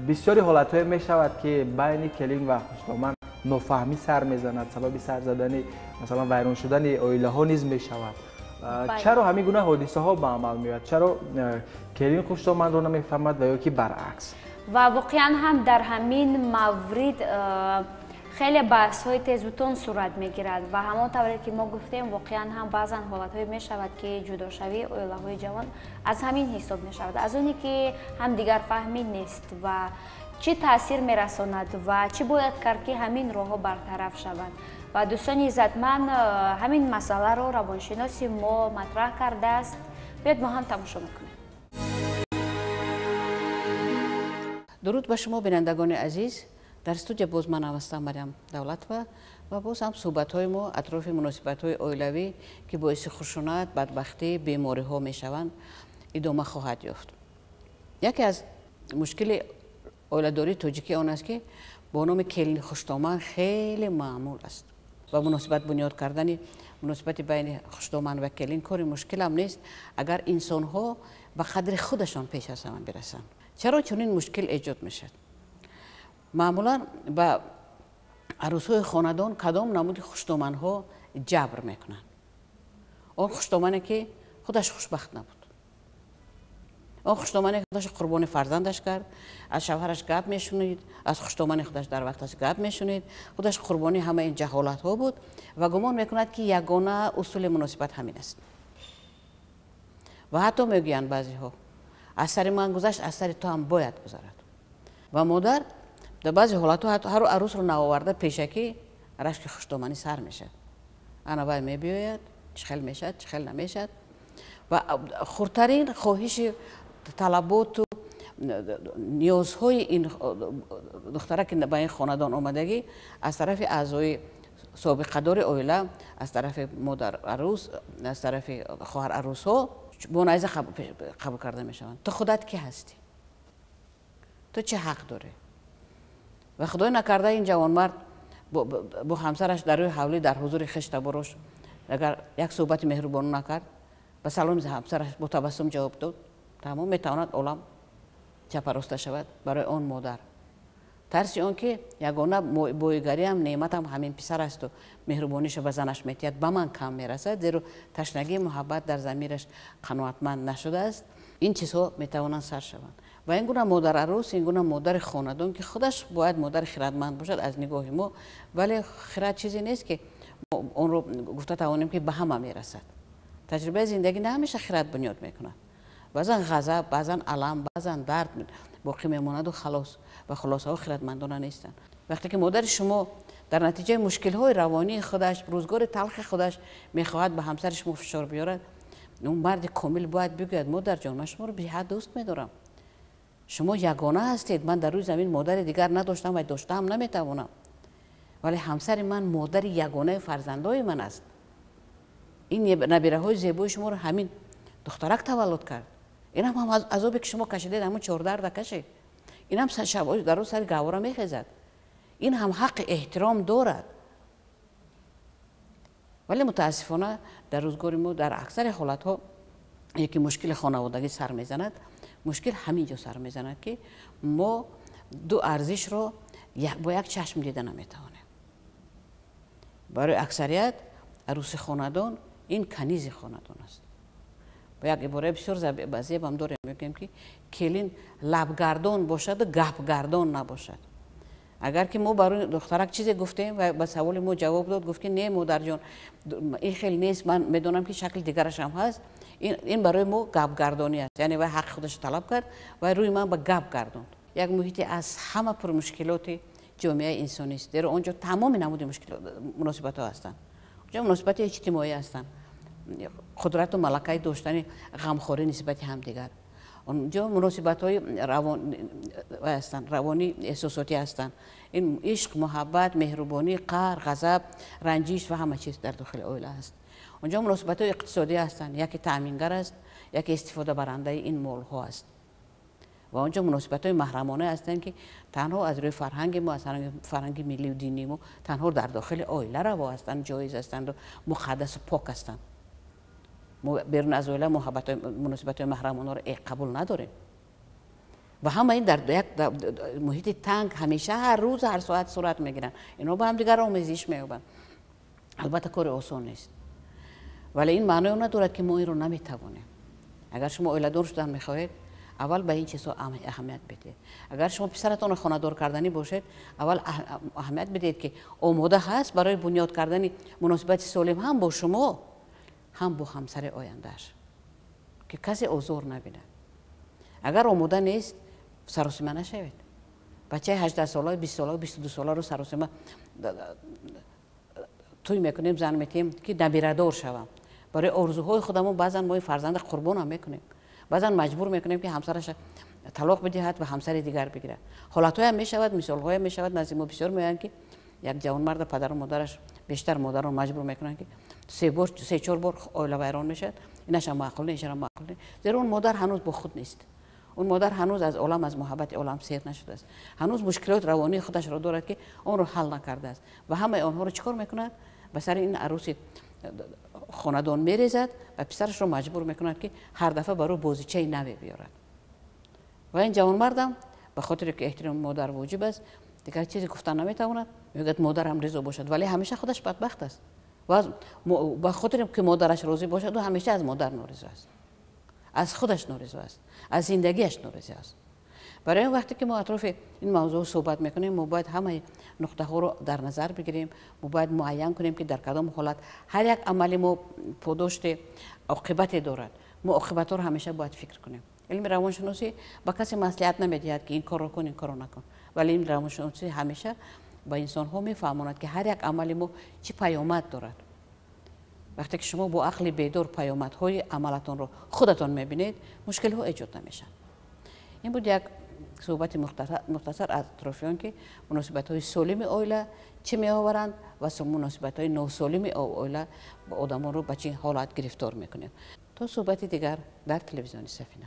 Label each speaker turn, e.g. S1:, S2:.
S1: Бисёри ҳолатҳое мешавад, ки байни келин ва хушдоман нофаҳмӣ сар мезанад, сабаби сар задани, масалан, вайрон шудани оилаҳо низ мешавад. Чаро ҳамин гуна ҳодисаҳо ба амал меояд? Чаро келин хушдоманро намефаҳмад ва ё ки баръакс?
S2: Ва воқеан ҳам дар ҳамин маврид хеле баҳсҳои тезутон сурат мегирад ва ҳамон тавре ки мо гуфтем, воқеан ҳам баъзан ҳолатҳое мешавад, ки ҷудошавии оилаҳои ҷавон аз ҳамин ҳисоб мешавад, аз оне ки ҳамдигарфаҳмӣ нест. Ва чӣ таъсир мерасонад ва чӣ бояд кард, ки ҳамин роҳҳо бартараф шаванд? Ва дӯстони иззатманд, ҳамин масъаларо равоншиноси мо матраҳ кардааст. Биёед, мо ҳам тамошо мекунем.
S3: Дуруд ба шумо, бинандагони азиз. Дар студия боз ман ҳастам, Марьям Давлатова, ва боз ҳам суҳбатҳои мо атрофи муносибатҳои оилавӣ, ки боиси хушунат, бадбахтӣ, бемориҳо мешаванд, идома хоҳад ёфт. Яке аз мушкили оиладории тоҷикӣ он аст, ки бо номи келини хушдоман хеле маъмул аст ва муносибат бунёд кардани муносибати байни хушдоман ва келин кори мушкилам нест, агар инсонҳо ба қадри худашон пеш аз ҳама бирасанд. Чаро чунин мушкил эҷод мешавад? Маъмулан ба арӯсҳои хонадон кадом намуди хушдоманҳо ҷабр мекунанд? Он хушдомане, ки худаш хушбахт набуд, он хушдомане, ки худаш қурбони фарзандаш кард, аз шавҳараш гап мешунид, аз хушдомани худаш дар вақташ гап мешунид, худаш қурбони ҳамаи ин ҷаҳолатҳо буд ва гумон мекунад, ки ягона усули муносибат ҳамин аст. Ва ҳатто мегӯянд баъзеҳо: аз сари ман гузашт, аз сари ту ҳам бояд гузарад. Ва модар дар баъзе ҳолатҳо ҳатто ҳару арӯсро наоварда, пешакӣ рашки хушдоманӣ сар мешавад. Ана вай мебиёяд, чӣ хел мешавад, чӣ хел намешавад. Ва хурдтарин хоҳиши, талаботу ниёзҳои ин духтара, ки ба ин хонадон омадагӣ, аз тарафи аъзои собиқадори оила, аз тарафи модар арӯс, аз тарафи хоҳар арӯсҳо бо найза қабул карда мешаванд. Ту худат кӣ ҳастӣ? Ту чӣ ҳақ дорӣ? Ва худой накарда, ин ҷавонмард бо ҳамсараш дар рӯи ҳавлӣ, дар ҳузури хештаборош, агар як суҳбати меҳрубонӣ накард, ба саломи ҳамсараш бо табассум ҷавоб дод, тамом, метавонад олам чапароста шавад барои он модар. Тарси он ки ягона боигариам, неъматам ҳамин писар асту меҳрубониша ба занаш метиҳад, ба ман кам мерасад, зеро ташнагии муҳаббат дар замираш қаноатманд нашудааст. Ин чизҳо метавонанд сар шаванд. Ва ин гуна модар арӯс, ин гуна модари хонадон, ки худаш бояд модари хирадманд бошад аз нигоҳи мо, вале хирад чизе нест, ки мо онро гуфта тавонем, ки ба ҳама мерасад. Таҷрибаи зиндагӣ на ҳамеша хирад бунёд мекунад. Баъзан ғазаб, баъзан алам, баъзан дард боқӣ мемонаду халос, ва хулосаҳо хирадмандона нестанд. Вақте ки модари шумо дар натиҷаи мушкилҳои равонии худаш, рӯзгори талхи худаш мехоҳад ба ҳамсари шумо фишор биёрад, он марди комил бояд бигӯяд: модарҷон, ман шуморо беҳад дӯст медорам, шумо ягона ҳастед, ман дар рӯи замин модари дигар надоштам ва доштаам наметавонам, вале ҳамсари ман модари ягонаи фарзандои ман аст. Ин набираҳои зебои шуморо ҳамин духтарак таваллуд кард. Инам ҳам азобе, ки шумо кашидед, ҳамон чордарда кашед. Инам шаб дар рӯз сари гаҳвора мехезад. Ин ҳам ҳаққи эҳтиром дорад. Вале мутаассифона дар рӯзгори мо дар аксари ҳолатҳо яке мушкили хонаводагӣ сар мезанад. Мушкил ҳамин ҷо сар мезанад, ки мо ду арзишро бо як чашм дида наметавонем. Барои аксарият арӯси хонадон ин канизи хонадон аст. Бо як ибораи бисёр зебам дорем, мегӯем, ки келин лабгардон бошаду гапгардон набошад. Агар ки мо барои духтарак чизе гуфтем ва ба саволи мо ҷавоб дод, гуфт, ки не, модарҷон, ин хел нест, ман медонам, ки шакли дигарашам ҳаст, ин барои мо гапгардонӣ аст. Яъне вай ҳаққи худашро талаб кард ва рӯи ман ба гап гардонд. Як муҳити аз ҳама пурмушкилоти ҷомеаи инсонист, зеро он ҷо тамоми намуди муносибатҳо ҳастанд. Онҷо муносибати иҷтимоӣ ҳастанд, қудрату малакаи доштани ғамхорӣ нисбати ҳамдигар, онҷо муносибатҳои ҳастанд, равонӣ, эҳсосотӣ ҳастанд. Ин ишқ, муҳаббат, меҳрубонӣ, қаҳр, ғазаб, ранҷиш ва ҳама чиз дар дохили оила ҳаст. Онҷо муносибатҳои иқтисодӣ ҳастанд, яке таъмингар аст, яке истифодабарандаи ин молҳо аст. Ва онҷо муносибатҳои маҳрамона ҳастанд, ки танҳо аз рӯи фарҳанги мо, аз фарҳанги миллию динии мо танҳо дар дохили оила раво ҳастанд, ҷоиз ҳастанду муқаддасу пок ҳастанд. Мо берун аз оила муносибатҳои маҳрамонаро қабул надорем. Ва ҳама ин дар як муҳити танг ҳамеша ҳар рӯз ҳар соат сурат мегиранд. Инҳо ба ҳамдигар омезиш меёбанд. Албатта, кори осон нест, вале ин маънои он надорад, ки мо инро наметавонем. Агар шумо оиладор шудан мехоҳед, аввал ба ин чизҳо аҳамият бидиҳед. Агар шумо писаратонро хонадор карданӣ бошед, аввал аҳамият бидиҳед, ки омода ҳаст барои бунёд кардани муносибати солим ҳам бо шумо, ҳам бо ҳамсари ояндааш, ки касе озор набинад. Агар омода нест, саросима нашавед. Бачаи 18-сола, 20-сола, 22-соларо саросима тӯй мекунем, зан метиҳем, ки набирадор шавам. Барои орзуҳои худамон баъзан мо фарзанда қурбонам мекунем, баъзан маҷбур мекунем, ки ҳамсараша талоқ бидиҳад ва ҳамсари дигар бигирад. Ҳолатҳоям мешавад, мисолҳоям мешавад, назди мо бисёр меоянд, ки як ҷавонмарда падару модараш, бештар модарон маҷбур мекунанд, ки се бор, се чор бор оила вайрон мешавад. Инашам маъқул не, инашам маъқул не, зеро он модар ҳанӯз бо худ нест. Он модар ҳанӯз аз олам, аз муҳаббати олам сер нашудааст, ҳанӯз мушкилоти равонии худашро дорад, ки онро ҳал накардааст. Ва ҳамаи онҳоро чӣ кор мекунад? Ба сари ин арӯси хонадон мерезад ва писарашро маҷбур мекунад, ки ҳар дафъа барои бозичаи наве биёрад. Ва ин ҷавонмардам, ба хотире ки эҳтироми модар воҷиб аст, дигар чизе гуфта наметавонад, мегӯяд, модарам ризо бошад, вале ҳамеша худаш бадбахт аст. Ва ба хотире ки модараш розӣ бошад, ӯ ҳамеша аз модар норизо аст, аз худаш норизо аст, аз зиндагиаш норизо аст. Барои ин вақте ки мо атрофи ин мавзӯъ суҳбат мекунем, мо бояд ҳамаи нуқтаҳоро дар назар бигирем. Мо бояд муайян кунем, ки дар кадом ҳолат ҳар як амали мо подошти оқибате дорад. Мо оқибатҳоро ҳамеша бояд фикр кунем. Илми равоншиносӣ ба касе маслиҳат намедиҳад, ки ин корро кун, ин корро накун, вале илми равоншиносӣ ҳамеша ба инсонҳо мефаҳмонад, ки ҳар як амали мо чӣ паёмад дорад. Вақте ки шумо бо ақли бедор паёмадҳои амалатонро худатон мебинед, мушкилҳо эҷод намешаванд. Ин буд як суҳбати мухтасар аз атрофи он, ки муносибатҳои солими оила чӣ меоваранд ва муносибатҳои носолими оила одамонро ба чӣ ҳолат гирифтор мекунанд. То суҳбати дигар дар телевизиони Сафина.